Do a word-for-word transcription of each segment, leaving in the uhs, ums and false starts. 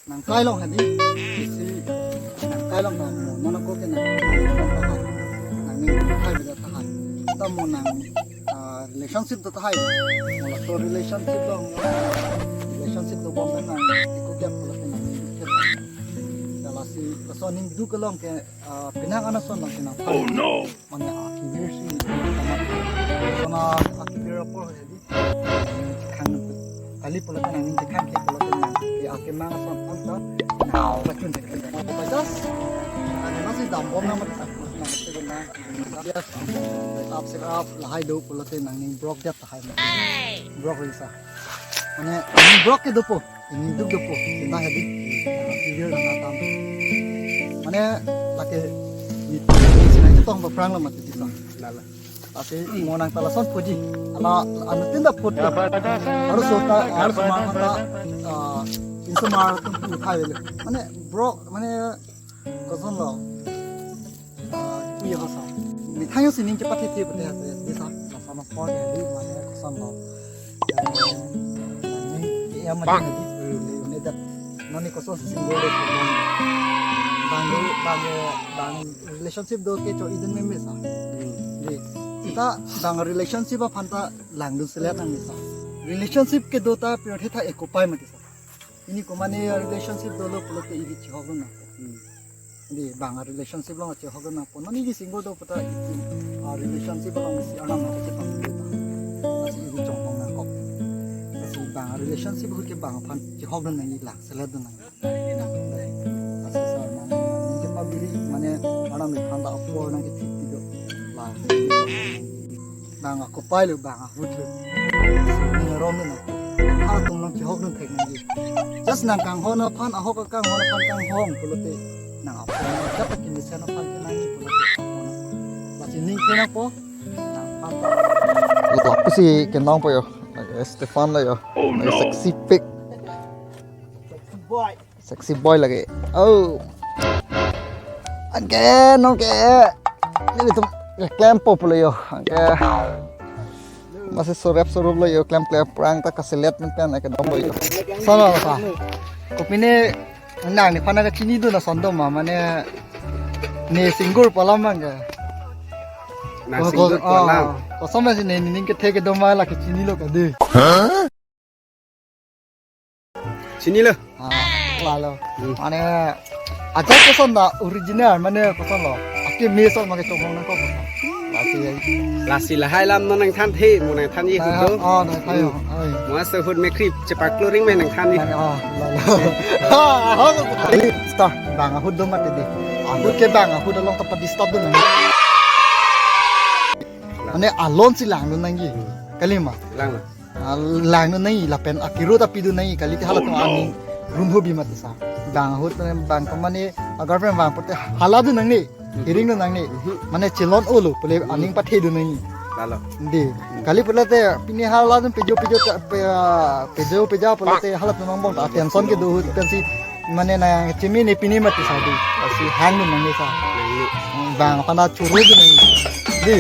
Nang kai long hadi, isi nang kai long ta mo, mo nang ko ke nang, nang kai beda tahai. Ta mo nang, ah, relationship do tahai. Mo laso relationship do, relationship dobom nang, iko gap ko lake nang, ya lasi, laso aning duk along ke, ah, penang anason lake nang. Oh no! Mane akibir si, sama, sama akibir apor hadi. Khang kali pulo kan nangning khang ke pulo kan nang ke akemang ason anta nang pachun thek thek. Pajas. Ane nasi dambom na mat nang se na. Yes. Up se up lahai do pulo te nangning brok det tahai. Brok risa. Mane nangning brok ke dopo. Nangning duk dopo. Kita hadi. Video na tam. Mane lake ni sinai tong ba prang lo mat di sa. Lala. Tapi mo nang ta lason puji. Ala anu tinda put. Harus sota, harus mata, ah, insomar tum pu thai le. Mane brok, mane koson lo. Ah, iya koson. Methang yo sining cepat hiti putih hati, bisa. Sama sport ya, di mane koson lo. Yang, yang ini, iya mane di, ini dat. Noni koson single le. Bang, bang, bang relationship do ke cho idun meme sa. Hmm. Di. Ta bang relationship aphan ta langdun selet nang sa. Relationship kedo ta pirthe ta eko pai mati sa. Ini ko mane relationship dolo pulo ke ili chihok na. Hmm. Di bang relationship lo chihok na. Nani di single do puta iti, ah, relationship lo si anam na ke pang. Asi ibu chong na kok. Asi bang relationship ke bang aphan chihok na nang lang selet na. Asisa mane, ningke pabiri, mane, aram ni thanda apor nang ke thik pido. La, nang ako pai lo bang ahut lo. Nang rom na. Halatum nang chihok nang thek nang di. Just nang kanghon aphan, ahok kanghon aphan kanghon pulote. Nang apor nang kata kini sana aphan ke nang pulote. Lasi ning ke nang po. Nang aphan. Lo, aku si kenong po yo. Stefan lo yo. Oh, no. Sexy pic. Sexy boy. Sexy boy lagi. Oh. Anke, nonke. Ini betul. Ya, klempo pulo yo. Anke. Masih sorep sorop lo yo, klem klem prang ta kaselet men pen anke dong lo yo. Sana apa? Kopine nang nephan ke chini do na son do ma, mane ne single pu alam bang ke. Na single pu alam. Koson si ne ning kethe kedo ma la ke chini lo ka de. Hah? Chini lo. Ah, lalo. Hmm. Mane, ajat koson ta original, mane koson lo. Ake me son ma ke chonghong nang kok. Lasi ya. Lasi lahai alam non nangthan the, mo nangthan ye hut do. Oh, nangthan yo. Hmm. Oi. Mo aso hut me krip, chepak kloring me nangthan ye. Oh, lalo. Ha, ha. Star, bang ahut do mati di. Ahut ke bang ahut along tempat di stop do nang. Mane alon si langdun nangji. Kali ma? Lang, lang. Ah, langdun nangji, lapen akiro ta pidun nangji, kali ke halatum aning rum hobi mati sa. Bang ahut bang kemane agar pen bang pute haladun nangne, hiringdun nangne. Mane chelon olo, pule aning pathedun nangji. Lalo. Di. Kali pulote pini haladun pejo pejo ta, pe, ah, pejo peja pulote halatum angbong ta attention kedo ahut pensi mane nang chimi ne pini mati sa di. Lasi hangdun nangne sa. Bang aphan ta churudun nangji. Di,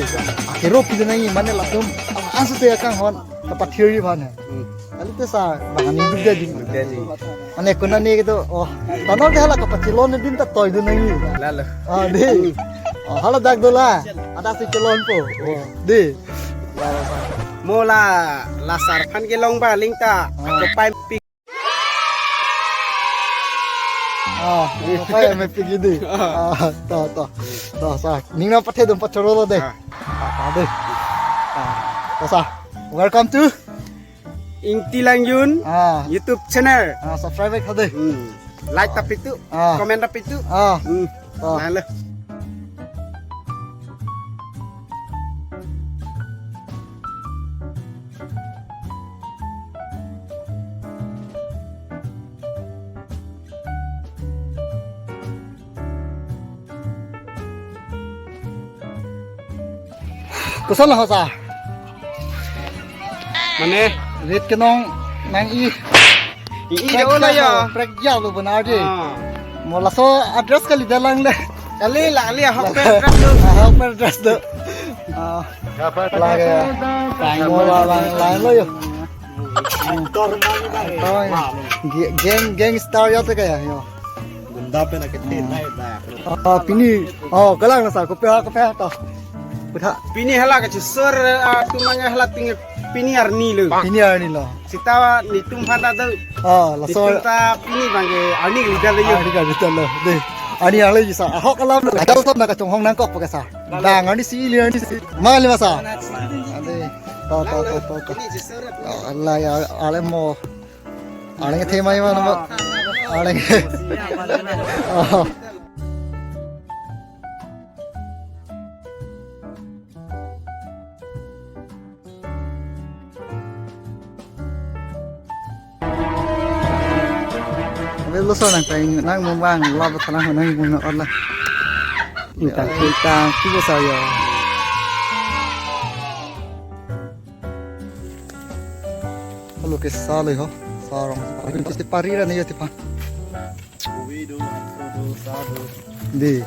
akiro pidun nangji, mane latum, ah, ansu te kanghon, kapathiri aphan he. Hmm. Kali te sa, bang aning duk dia jing. Duk dia jing. Mane konane kedo, oh, tanor ke hala kapachilon din ta toidun nangji. Lalo. Ah, di. Oh, hala dak dola. Ada si chelon po. Oh, di. Mo la, la sar aphan kelong ba ling ta. Ah. Kepai pi. Ah, apa ya, me pigi di? Ah, to, to. To, sa. Ning nangpathedun pachorolo de. Ah. Ah, to de. Ah, to sa. Welcome to Ingti Langjun, ah, YouTube channel. Ah, subscribe kha de. Hmm. Like ta pitu, ah, comment ta pitu. Ah. Hmm. To. Lang lo. Koson lo sa? Mane? Rit kenong nang i. I, i, prek lo ya. Prek ya lo benar di. Ah. Mo laso address kali dalang le. Kali la, kali ahok pen address do. Ahok pen address do. Ah. Lagi. Tang mo la, la, la lo yo. Tor mani bang. Tor. Ge-, gang, gangster ya te kaya, yo. Gunda pen akethe nai da. Ah, pini. Oh, kalang na sa, kopi ha, kopi ha to. Kutha. Pini hala kachesor, ah, atum abang hala ting pini arni lo. Pini arni lo. Seta netum aphan ta do. Ah, laso. Netum ta pini abang ke arni leader lo yo. Arni ka betul lo. De. Arni arlo ji sa. Ahok alam lo. Adal sab na kachonghong nangkok pake sa. Bang arni si ili arni si. Mali masa. Ade. To, to, to, to, to. Oh, ala ya, ale mo. Arleng the mai ma nama. Arleng. Oh. Abe lo so nang tai nang mung bang lo ba thalang nang mung na orla. Utang utang tu sa yo. Alo ke sa le ho. Sarong. Ti pari ra ne yo ti pa. Di.